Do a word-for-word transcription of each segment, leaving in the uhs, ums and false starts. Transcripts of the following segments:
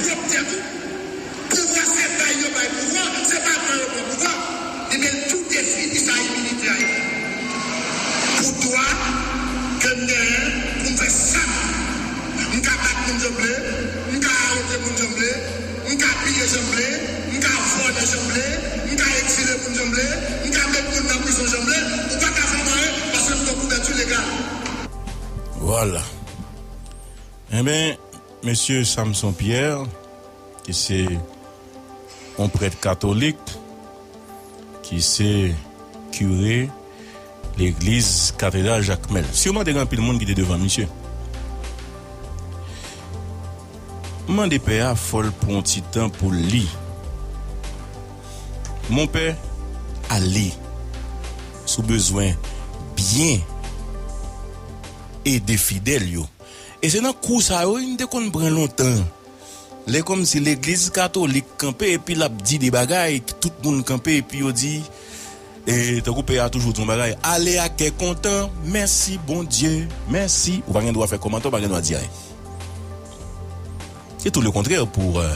pwòp tèt ou. Pouvwa se bay yo bay pouvwa, se pa pran yo pran pouvwa. Li menm tou defini sa iminite a ye. Pou dwa ke m genyen pou m fè sa m, m ka bat moun jan m vle, m ka arete moun jan m vle, m ka piye jan m vle, m ka vòlè jan m vle, m ka egzile moun jan m vle, m ka met moun nan prizon jan m vle, ou pa ka fè m anyen paske m gen kouvèti legal. Vwala. Enben, Mesye Samson Pierre, ki se yon prèt katolik, ki se kire legliz Katedral Jakmèl. Siman te gen anpil moun ki te devan misye. M mande pè a fò l pran yon ti tan pou l li. Mon pè, al li. Si w bezwen byen ede fidèl yo. E se nan kou sa yo, wi, m te konn pran lontan. Lè kòmsi legliz katolik kanpe epi l ap di de bagay, tout moun kanpe epi yo di, e, tankou pè a toujou di yon bagay, ale ak kè kontan, mèsi Bondye, mèsi. Ou pa gen dwa fè kòmantè, ou pa gen dwa di anyen. C'est tout le contraire pour euh,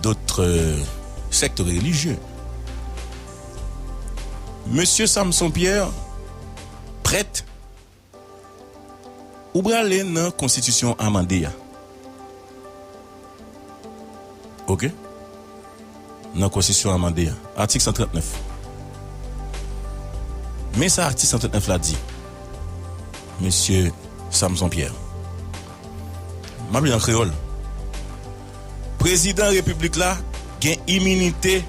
d'autres euh, sectes religieux. Mesye Samson Pierre, prèt, ou prale nan konstitisyon amande a. Oke? Nan konstitisyon amande a. Atik san trant nèf. Men sa atik san trant nèf la di. Mesye Samson Pierre. M ap li an kreyòl. Prezidan repiblik la gen iminite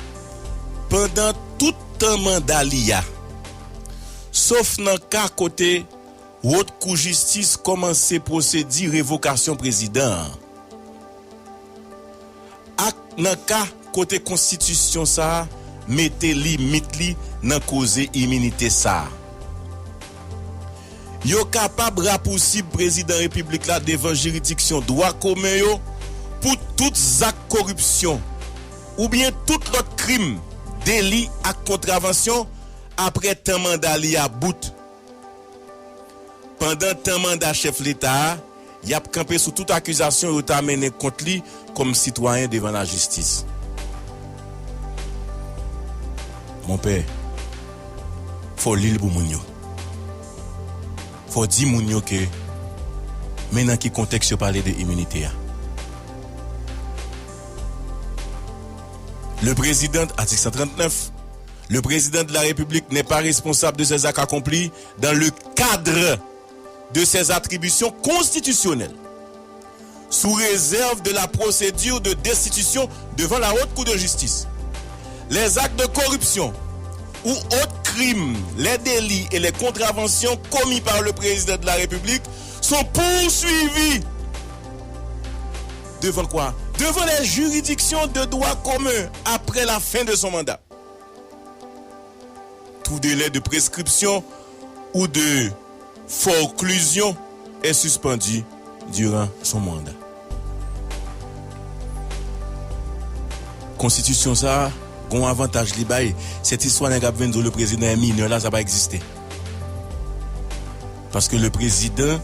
pandan tout tan manda li a. Sof nan ka kote Wot Kou Jistis kòmanse pwosedi revokasyon prezidan an. Ak nan ka kote konstitisyon sa a mete limit li nan koze iminite sa a. Yo kapab rapousib prezidan repiblik la devan jiridiksyon dwa komen yo pou tout zak koripsyon oubyen tout lòt krim, deli ak kontravansyon apre tan manda li a bout. Pandan tan manda chèf Leta a, y ap kanpe sou tout akizasyon yo ta mennen kont li kòm sitwayen devan lajistis. Mon pè, fò w li l pou moun yo. Fò w di moun yo ke men nan ki kontèks yo pale de iminite a. Le président, article cent trente-neuf, le président de la République n'est pas responsable de ses actes accomplis dans le cadre de ses attributions constitutionnelles, sous réserve de la procédure de destitution devant la Haute Cour de justice. Les actes de corruption ou autres crimes, les délits et les contraventions commis par le président de la République sont poursuivis devant quoi? Devant les juridictions de droit commun après la fin de son mandat. Tout délai de prescription ou de forclusion est suspendu durant son mandat. Konstitisyon sa a, gon avantaj li bay. Sèt istwa nèg ap vin di w le président est mineur la, sa pa egziste. Paske le président,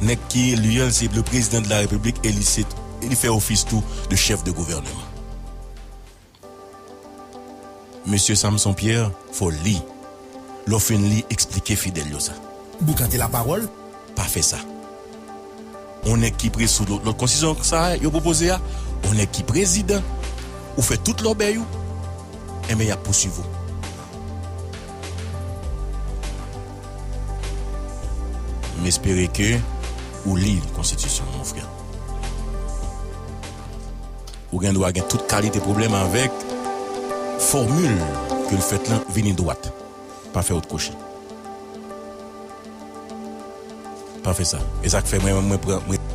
nèg ki eli an, se le président de la République, e li se, e li fè ofis tou de chef de gouvernement. Mesye Samson Pierre, fò w li. Lè w fin li, eksplike fidèl yo sa. Boukante lapawòl. Pa fè sa. On nèg ki pre sou lòt, lòt konstitisyon sa a, yo pwopoze a, on nèg ki prezidan, ou fè tout lòbèy ou, enben, y ap pousuiv ou. M espere ke ou li konstitisyon an, mon frè. Ou gen dwa gen tout kalite pwoblèm avèk fòmil ke l fèt lan vini dwat. Pa fè wot kwochi. Pa fè sa. E sa k fè mwen menm, mwen pran, mwen